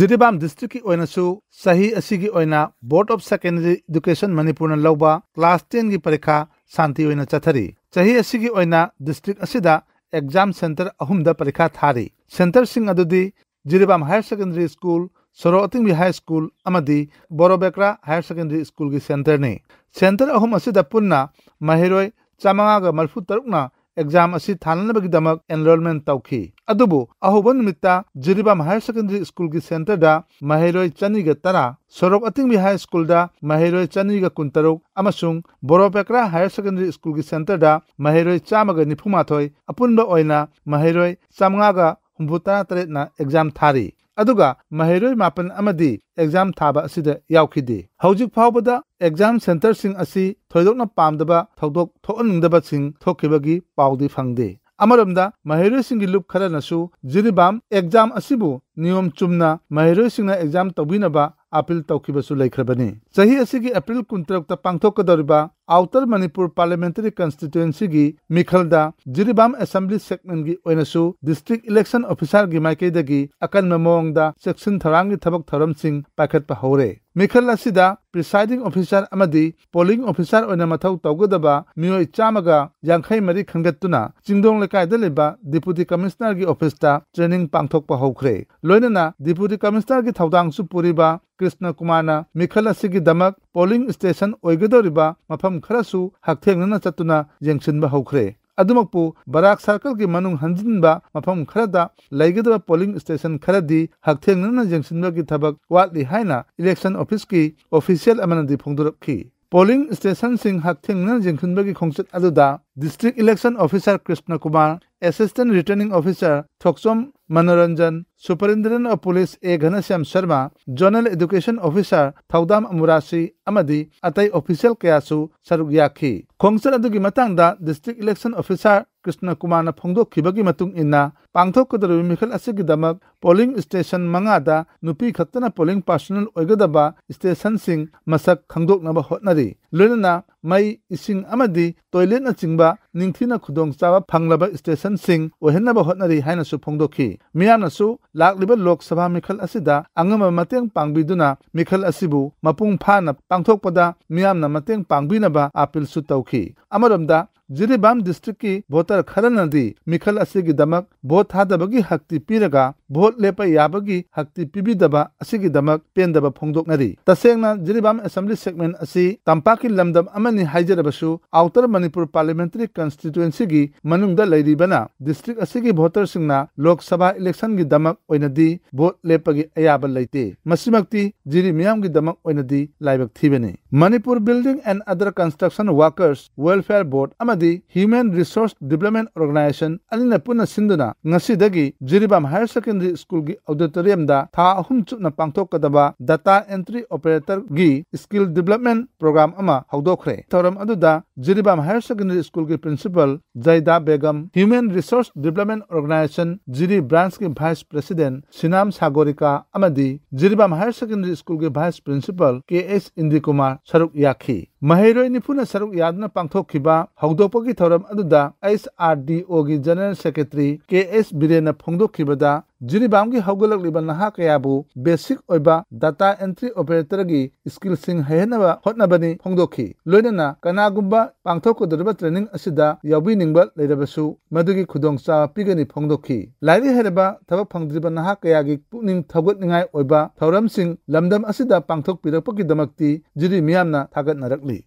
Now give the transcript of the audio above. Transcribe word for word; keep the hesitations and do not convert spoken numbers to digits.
ꯖꯤꯔꯤꯕꯥꯝ ꯗꯤꯁꯇ꯭ꯔꯤꯛꯀꯤ ꯑꯣꯏꯅꯁꯨ ꯆꯍꯤ ꯑꯁꯤꯒꯤ ꯑꯣꯏꯅ Board of Secondary Education ꯃꯅꯤꯄꯨꯔꯅ ꯂꯧꯕ ꯀ꯭ꯂꯥꯁ ꯇꯦꯟꯒꯤ ꯄꯔꯤꯈꯥ ꯁꯥꯟꯇꯤ ꯑꯣꯏꯅ ꯆꯠꯊꯔꯤ꯫ ꯆꯍꯤ ꯑꯁꯤꯒꯤ ꯑꯣꯏꯅ ꯗꯤꯁꯇ꯭ꯔꯤꯛ ꯑꯁꯤꯗ ꯑꯦꯛꯖꯥꯝ ꯁꯦꯟꯇꯔ ꯑꯍꯨꯝꯗ ꯄꯔꯤꯈꯥ ꯊꯥꯔꯤ꯫ ꯁꯦꯟꯇꯔꯁꯤꯡ ꯑꯗꯨꯗꯤ ꯖꯤꯔꯤꯕꯥꯝ ꯍꯥꯌꯔ ꯁꯦꯀꯦꯟꯗꯔꯤ ꯁ꯭ꯀꯨꯜ, ꯁꯣꯔꯣꯛ ꯑꯇꯤꯡꯕꯤ ꯍꯥꯏ ꯁ꯭ꯀꯨꯜ ꯑꯃꯗꯤ ꯕꯣꯔꯣꯕꯦꯀ꯭ꯔꯥ ꯍꯥꯌꯔ ꯁꯦꯀꯦꯟꯗꯔꯤ ꯁ꯭ꯀꯨꯜꯒꯤ ꯁꯦꯟꯇꯔꯅꯤ꯫ ꯁꯦꯟꯇꯔ ꯑꯍꯨꯝ ꯑꯁꯤꯗ ꯄꯨꯟꯅ ꯃꯍꯩꯔꯣꯏ ꯆꯥꯃꯉꯥꯒ ꯃꯔꯤꯐꯨ ꯇꯔꯨꯛꯅ ꯑꯦꯛꯖꯥꯝ ꯑꯁꯤ ꯊꯥꯅꯅꯕꯒꯤꯗꯃꯛ ꯑꯦꯟꯔꯣꯜꯃꯦꯟ ꯇꯧꯈꯤ꯫ ꯑꯗꯨꯕꯨ ꯑꯍꯧꯕ ꯅꯨꯃꯤꯠꯇ ꯖꯤꯔꯤꯕꯥꯝ ꯍꯥꯌꯔ ꯁꯦꯀꯦꯟꯗꯔꯤ ꯁ꯭ꯀꯨꯜꯒꯤ ꯁꯦꯟꯇꯔꯗ ꯃꯍꯩꯔꯣꯏ ꯆꯅꯤꯒ ꯇꯔꯥ, ꯁꯣꯔꯣꯛ ꯑꯇꯤꯡꯕꯤ ꯍꯥꯏ ꯁ꯭ꯀꯨꯜꯗ ꯃꯍꯩꯔꯣꯏ ꯆꯅꯤꯒ ꯀꯨꯟꯇꯔꯨꯛ ꯑꯃꯁꯨꯡ ꯕꯣꯔꯣꯄꯦꯀ꯭ꯔꯥ ꯍꯥꯌꯔ ꯁꯦꯀꯦꯟꯗꯔꯤ ꯁ꯭ꯀꯨꯜꯒꯤ ꯁꯦꯟꯇꯔꯗ ꯃꯍꯩꯔꯣꯏ ꯆꯥꯝꯃꯒ ꯅꯤꯐꯨ ꯃꯥꯊꯣꯏ, ꯑꯄꯨꯟꯕ ꯑꯣꯏꯅ ꯃꯍꯩꯔꯣꯏ ꯆꯥꯃꯉꯥꯒ ꯍꯨꯝꯐꯨꯇꯔꯥ ꯇꯔꯦꯠꯅ ꯑꯦꯛꯖꯥꯝ ꯊꯥꯔꯤ꯫ ꯑꯗꯨꯒ ꯃꯍꯩꯔꯣꯏ ꯃꯥꯄꯟ ꯑꯃꯗꯤ ꯑꯦꯛꯖꯥꯝ ꯊꯥꯕ ꯑꯁꯤꯗ ꯌꯥꯎꯈꯤꯗꯦ꯫ ꯍꯧꯖꯤꯛ ꯐꯥꯎꯕꯗ ꯑꯦꯛꯖꯥꯝ ꯁꯦꯟꯇꯔꯁꯤꯡ ꯑꯁꯤ ꯊꯣꯏꯗꯣꯛꯅ ꯄꯥꯝꯗꯕ ꯊꯧꯗꯣꯛ ꯊꯣꯛꯍꯟꯅꯤꯡꯗꯕꯁꯤꯡ ꯊꯣꯛꯈꯤꯕꯒꯤ ꯄꯥꯎꯗꯤ ꯐꯪꯗꯦ꯫ ꯑꯃꯔꯣꯝꯗ ꯃꯍꯩꯔꯣꯏꯁꯤꯡꯒꯤ ꯂꯨꯞ ꯈꯔꯅꯁꯨ ꯖꯤꯔꯤꯕꯥꯝ ꯑꯦꯛꯖꯥꯝ ꯑꯁꯤꯕꯨ ꯅꯤꯌꯣꯝ ꯆꯨꯝꯅ ꯃꯍꯩꯔꯣꯏꯁꯤꯡꯅ ꯑꯦꯛꯖꯥꯝ ꯇꯧꯕꯤꯅꯕ ꯑꯄꯤꯜ ꯇꯧꯈꯤꯕꯁꯨ ꯂꯩꯈ꯭ꯔꯕꯅꯤ꯫ ꯆꯍꯤ ꯑꯁꯤꯒꯤ ꯑꯦꯄ꯭ꯔꯤꯜ ꯀꯨꯟꯇꯔꯨꯛꯇ ꯄꯥꯡꯊꯣꯛꯀꯗꯧꯔꯤꯕ ꯑꯥꯎꯇꯔ ꯃꯅꯤꯄꯨꯔ ꯄꯥꯔꯂꯤꯌꯥꯃꯦꯟꯇꯔꯤ ꯀꯟꯁꯇꯤꯇ꯭ꯌꯨꯑꯦꯟꯁꯤꯒꯤ ꯃꯤꯈꯜꯗ ꯖꯤꯔꯤꯕꯥꯝ ꯑꯦꯁꯦꯝꯕ꯭ꯂꯤ ꯁꯦꯒꯃꯦꯟꯒꯤ ꯑꯣꯏꯅꯁꯨ ꯗꯤꯁꯇ꯭ꯔꯤꯛ ꯏꯂꯦꯛꯁꯟ ꯑꯣꯐꯤꯁꯥꯔꯒꯤ ꯃꯥꯏꯀꯩꯗꯒꯤ ꯑꯀꯟꯕ ꯃꯑꯣꯡꯗ ꯆꯦꯛꯁꯤꯟ ꯊꯧꯔꯥꯡꯒꯤ ꯊꯕꯛ ꯊꯧꯔꯝꯁꯤꯡ ꯄꯥꯏꯈꯠꯄ ꯍꯧꯔꯦ꯫ ꯃꯤꯈꯜ ꯑꯁꯤꯗ ꯄ꯭ꯔꯤꯁꯥꯏꯗꯤꯡ ꯑꯣꯐꯤꯁꯥꯔ ꯑꯃꯗꯤ ꯄꯣꯂꯤꯡ ꯑꯣꯐꯤꯁꯥꯔ ꯑꯣꯏꯅ ꯃꯊꯧ ꯇꯧꯒꯗꯕ ꯃꯤꯑꯣꯏ ꯆꯥꯝꯃꯒ ꯌꯥꯡꯈꯩ ꯃꯔꯤ ꯈꯟꯒꯠꯇꯨꯅ ꯆꯤꯡꯗꯣꯡ ꯂꯩꯀꯥꯏꯗ ꯂꯩꯕ ꯗꯤꯄꯨꯇꯤ ꯀꯃꯤꯁꯅꯔꯒꯤ ꯑꯣꯐꯤꯁꯇ ꯇ꯭ꯔꯦꯅꯤꯡ ꯄꯥꯡꯊꯣꯛꯄ ꯍꯧꯈ꯭ꯔꯦ꯫ ꯂꯣꯏꯅꯅ ꯗꯤꯄꯨꯇꯤ ꯀꯃꯤꯁꯅꯔꯒꯤ ꯊꯧꯗꯥꯡꯁꯨ ꯄꯨꯔꯤꯕ ꯀ꯭ꯔꯤꯁꯅ ꯀꯨꯃꯥꯔꯅ ꯃꯤꯈꯜ ꯑꯁꯤꯒꯤꯗꯃꯛ ꯄꯣꯂꯤꯡ ꯁ꯭ꯇꯦꯁꯟ ꯑꯣꯏꯒꯗꯧꯔꯤꯕ ꯃꯐꯝ ꯈꯔꯁꯨ ꯍꯛꯊꯦꯡꯅꯅ ꯆꯠꯇꯨꯅ ꯌꯦꯡꯁꯤꯟꯕ ꯍꯧꯈ꯭ꯔꯦ꯫ ꯑꯗꯨꯃꯛꯄꯨ ꯕꯔꯥꯛ ꯁꯔꯀꯜꯒꯤ ꯃꯅꯨꯡ ꯍꯟꯖꯤꯟꯕ ꯃꯐꯝ ꯈꯔꯗ ꯂꯩꯒꯗꯕ ꯄꯣꯂꯤꯡ ꯁ꯭ꯇꯦꯁꯟ ꯈꯔꯗꯤ ꯍꯛꯊꯦꯡꯅꯅ ꯌꯦꯡꯁꯤꯟꯕꯒꯤ ꯊꯕꯛ ꯋꯥꯠꯂꯤ ꯍꯥꯏꯅ ꯏꯂꯦꯛꯁꯟ ꯑꯣꯐꯤꯁꯀꯤ ꯑꯣꯐꯤꯁꯤꯌꯦꯜ ꯑꯃꯅꯗꯤ ꯐꯣꯡꯗꯣꯔꯛꯈꯤ꯫ ꯄꯣꯂꯤꯡ ꯁ꯭ꯇꯦꯁꯟꯁꯤꯡ ꯍꯛꯊꯦꯡꯅꯅ ꯌꯦꯡꯁꯤꯟꯕꯒꯤ ꯈꯣꯡꯆꯠ ꯑꯗꯨꯗ district election officer Krishna Kumar, assistant returning officer Thokchom Manoranjan, superintendent of police A Ghanshyam Sharma, zonal education officer Thoudam ꯑꯃꯨꯔꯥꯁꯤ ꯑꯃꯗꯤ ꯑꯇꯩ ꯑꯣꯐꯤꯁꯤꯌꯦꯜ ꯀꯌꯥꯁꯨ ꯁꯔꯨꯛ ꯌꯥꯈꯤ꯫ ꯈꯣꯡꯆꯠ ꯑꯗꯨꯒꯤ ꯃꯇꯥꯡꯗ ꯗꯤꯁꯇ꯭ꯔꯤꯛ ꯏꯂꯦꯛꯁꯟ ꯑꯣꯐꯤꯁꯥꯔ ꯀ꯭ꯔꯤꯁꯅ ꯀꯨꯃꯥꯔꯅ ꯐꯣꯡꯗꯣꯛꯈꯤꯕꯒꯤ ꯃꯇꯨꯡ ꯏꯟꯅ, ꯄꯥꯡꯊꯣꯛꯀꯗꯧꯔꯤꯕ ꯃꯤꯈꯜ ꯑꯁꯤꯒꯤꯗꯃꯛ ꯄꯣꯂꯤꯡ ꯁ꯭ꯇꯦꯁꯟ ꯃꯉꯥꯗ ꯅꯨꯄꯤ ꯈꯛꯇꯅ ꯄꯣꯂꯤꯡ ꯄꯥꯔꯁꯣꯅꯦꯜ ꯑꯣꯏꯒꯗꯕ ꯁ꯭ꯇꯦꯁꯟꯁꯤꯡ ꯃꯁꯛ ꯈꯪꯗꯣꯛꯅꯕ ꯍꯣꯠꯅꯔꯤ꯫ ꯂꯣꯏꯅꯅ ꯃꯩ, ꯏꯁꯤꯡ ꯑꯃꯗꯤ ꯇꯣꯏꯂꯦꯠꯅꯆꯤꯡꯕ ꯅꯤꯡꯊꯤꯅ ꯈꯨꯗꯣꯡꯆꯥꯕ ꯐꯪꯂꯕ ꯁ꯭ꯇꯦꯁꯟꯁꯤꯡ ꯑꯣꯏꯍꯟꯅꯕ ꯍꯣꯠꯅꯔꯤ ꯍꯥꯏꯅꯁꯨ ꯐꯣꯡꯗꯣꯛꯈꯤ꯫ ꯃꯤꯌꯥꯝꯅꯁꯨ ꯂꯥꯛꯂꯤꯕ ꯂꯣꯛ ꯁꯚꯥ ꯃꯤꯈꯜ ꯑꯁꯤꯗ ꯑꯉꯝꯕ ꯃꯇꯦꯡ ꯄꯥꯡꯕꯤꯗꯨꯅ ꯃꯤꯈꯜ ꯑꯁꯤꯕꯨ ꯃꯄꯨꯡ ꯐꯥꯅ ꯄꯥꯡꯊꯣꯛꯄꯗ ꯃꯤꯌꯥꯝꯅ ꯃꯇꯦꯡ ꯄꯥꯡꯕꯤꯅꯕ ꯑꯄꯤꯜꯁꯨ ꯇꯧꯈꯤ꯫ ꯑꯃꯔꯣꯝꯗ, ꯖꯤꯔꯤꯕꯥꯝ ꯗꯤꯁꯇ꯭ꯔꯤꯛꯀꯤ ꯚꯣꯇꯔ ꯈꯔꯅꯗꯤ ꯃꯤꯈꯜ ꯑꯁꯤꯒꯤꯗꯃꯛ ꯚꯣꯠ ꯊꯥꯗꯕꯒꯤ ꯍꯛꯇꯤ ꯄꯤꯔꯒ ꯚꯣꯠ ꯂꯦꯞꯄ ꯌꯥꯕꯒꯤ ꯍꯛꯇꯤ ꯄꯤꯕꯤꯗꯕ ꯑꯁꯤꯒꯤꯗꯃꯛ ꯄꯦꯟꯗꯕ ꯐꯣꯡꯗꯣꯛꯅꯔꯤ꯫ ꯇꯁꯦꯡꯅ ꯖꯤꯔꯤꯕꯥꯝ ꯑꯦꯁꯦꯝꯕ꯭ꯂꯤ ꯁꯦꯒꯃꯦꯟ ꯑꯁꯤ ꯇꯝꯄꯥꯛꯀꯤ ꯂꯝꯗꯝ ꯑꯃꯅꯤ ꯍꯥꯏꯖꯔꯕꯁꯨ, ꯑꯥꯎꯇꯔ ꯃꯅꯤꯄꯨꯔ ꯄꯥꯔꯂꯤꯌꯥꯃꯦꯟꯇꯔꯤ ꯀꯟꯁꯇꯤꯇ꯭ꯋꯦꯟꯁꯤꯒꯤ ꯃꯅꯨꯡꯗ ꯂꯩꯔꯤꯕꯅ ꯗꯤꯁꯇ꯭ꯔꯤꯛ ꯑꯁꯤꯒꯤ ꯚꯣꯇꯔꯁꯤꯡꯅ ꯂꯣꯛ ꯁꯚꯥ ꯏꯂꯦꯛꯁꯟꯒꯤꯗꯃꯛ ꯑꯣꯏꯅꯗꯤ ꯚꯣꯠ ꯂꯦꯞꯄꯒꯤ ꯑꯌꯥꯕ ꯂꯩꯇꯦ꯫ ꯃꯁꯤꯃꯛꯇꯤ ꯖꯤꯔꯤ ꯃꯤꯌꯥꯝꯒꯤꯗꯃꯛ ꯑꯣꯏꯅꯗꯤ ꯂꯥꯏꯕꯛ ꯊꯤꯕꯅꯤ꯫ Manipur Building and Other Construction Workers Welfare Board ꯑꯃꯗꯤ Human Resource Development Organization ꯑꯅꯤꯅ ꯄꯨꯟꯅ ꯁꯤꯟꯗꯨꯅ ꯉꯁꯤꯗꯒꯤ ꯖꯤꯔꯤꯕꯥꯝ ꯍꯥꯌꯔ ꯁꯦꯀꯦꯟꯗꯔꯤ ꯁ꯭ꯀꯨꯜꯒꯤ ꯑꯣꯗꯤꯇꯣꯔꯤꯌꯝꯗ ꯊꯥ ꯑꯍꯨꯝ ꯆꯨꯞꯅ ꯄꯥꯡꯊꯣꯛꯀꯗꯕ ꯗꯥꯇꯥ ꯑꯦꯟꯇ꯭ꯔꯤ ꯑꯣꯄꯔꯦꯇꯔꯒꯤ ꯁ꯭ꯀꯤꯜ ꯗꯤꯕꯦꯂꯞꯃꯦꯟ ꯄ꯭ꯔꯣꯒ꯭ꯔꯥꯝ ꯑꯃ ꯍꯧꯗꯣꯛꯈ꯭ꯔꯦ꯫ ꯊꯧꯔꯝ ꯑꯗꯨꯗ ꯖꯤꯔꯤꯕꯥꯝ ꯍꯥꯌꯔ ꯁꯦꯀꯦꯟꯗꯔꯤ ꯁ꯭ꯀꯨꯜꯒꯤ principal Zaida Begum, Human Resource Development Organization Jiri ꯕ꯭ꯔꯥꯟꯁꯀꯤ ꯚꯥꯏꯁ ꯄ꯭ꯔꯦꯁꯤꯗꯦꯟꯠ ꯁꯤꯅꯥꯝ ꯁꯥꯒꯣꯔꯤꯀꯥ ꯑꯃꯗꯤ ꯖꯤꯔꯤꯕꯥꯝ ꯍꯥꯌꯔ ꯁꯦꯀꯦꯟꯗꯔꯤ ꯁ꯭ꯀꯨꯜꯒꯤ vice principal K S Indikumar ꯁꯔꯨꯛ ꯌꯥꯈꯤ꯫ ꯃꯍꯩꯔꯣꯏ ꯅꯤꯐꯨꯅ ꯁꯔꯨꯛ ꯌꯥꯗꯨꯅ ꯄꯥꯡꯊꯣꯛꯈꯤꯕ ꯍꯧꯗꯣꯛꯄꯒꯤ ꯊꯧꯔꯝ ꯑꯗꯨꯗ ꯑꯩꯆ ꯑꯥꯔ ꯗꯤ ꯑꯣꯒꯤ ꯖꯦꯅꯔꯦꯜ ꯁꯦꯀ꯭ꯔꯦꯇꯔꯤ ꯀꯦ ꯑꯦꯁ ꯕꯤꯔꯦꯟꯅ ꯐꯣꯡꯗꯣꯛꯈꯤꯕꯗ, ꯖꯤꯔꯤꯕꯥꯝꯒꯤ ꯍꯧꯒꯠꯂꯛꯂꯤꯕ ꯅꯍꯥ ꯀꯌꯥꯕꯨ ꯕꯦꯁꯤꯛ ꯑꯣꯏꯕ ꯗꯥꯇꯥ ꯑꯦꯟꯇ꯭ꯔꯤ ꯑꯣꯄꯔꯦꯇꯔꯒꯤ ꯁ꯭ꯀꯤꯜꯁꯤꯡ ꯍꯩꯍꯟꯅꯕ ꯍꯣꯠꯅꯕꯅꯤ ꯐꯣꯡꯗꯣꯛꯈꯤ꯫ ꯂꯣꯏꯅꯅ ꯀꯅꯥꯒꯨꯝꯕ ꯄꯥꯡꯊꯣꯛꯀꯗꯧꯔꯤꯕ ꯇ꯭ꯔꯦꯅꯤꯡ ꯑꯁꯤꯗ ꯌꯥꯎꯕꯤꯅꯤꯡꯕ ꯂꯩꯔꯕꯁꯨ ꯃꯗꯨꯒꯤ ꯈꯨꯗꯣꯡꯆꯥꯕ ꯄꯤꯒꯅꯤ ꯐꯣꯡꯗꯣꯛꯈꯤ꯫ ꯂꯥꯏꯔꯤꯛ ꯍꯩꯔꯕ ꯊꯕꯛ ꯐꯪꯗ꯭ꯔꯤꯕ ꯅꯍꯥ ꯀꯌꯥꯒꯤ ꯄꯨꯛꯅꯤꯡ ꯊꯧꯒꯠꯅꯤꯡꯉꯥꯏ ꯑꯣꯏꯕ ꯊꯧꯔꯝꯁꯤꯡ ꯂꯝꯗꯝ ꯑꯁꯤꯗ ꯄꯥꯡꯊꯣꯛꯄꯤꯔꯛꯄꯒꯤꯗꯃꯛꯇꯤ ꯖꯤꯔꯤ ꯃꯤꯌꯥꯝꯅ ꯊꯥꯒꯠꯅꯔꯛꯂꯤ꯫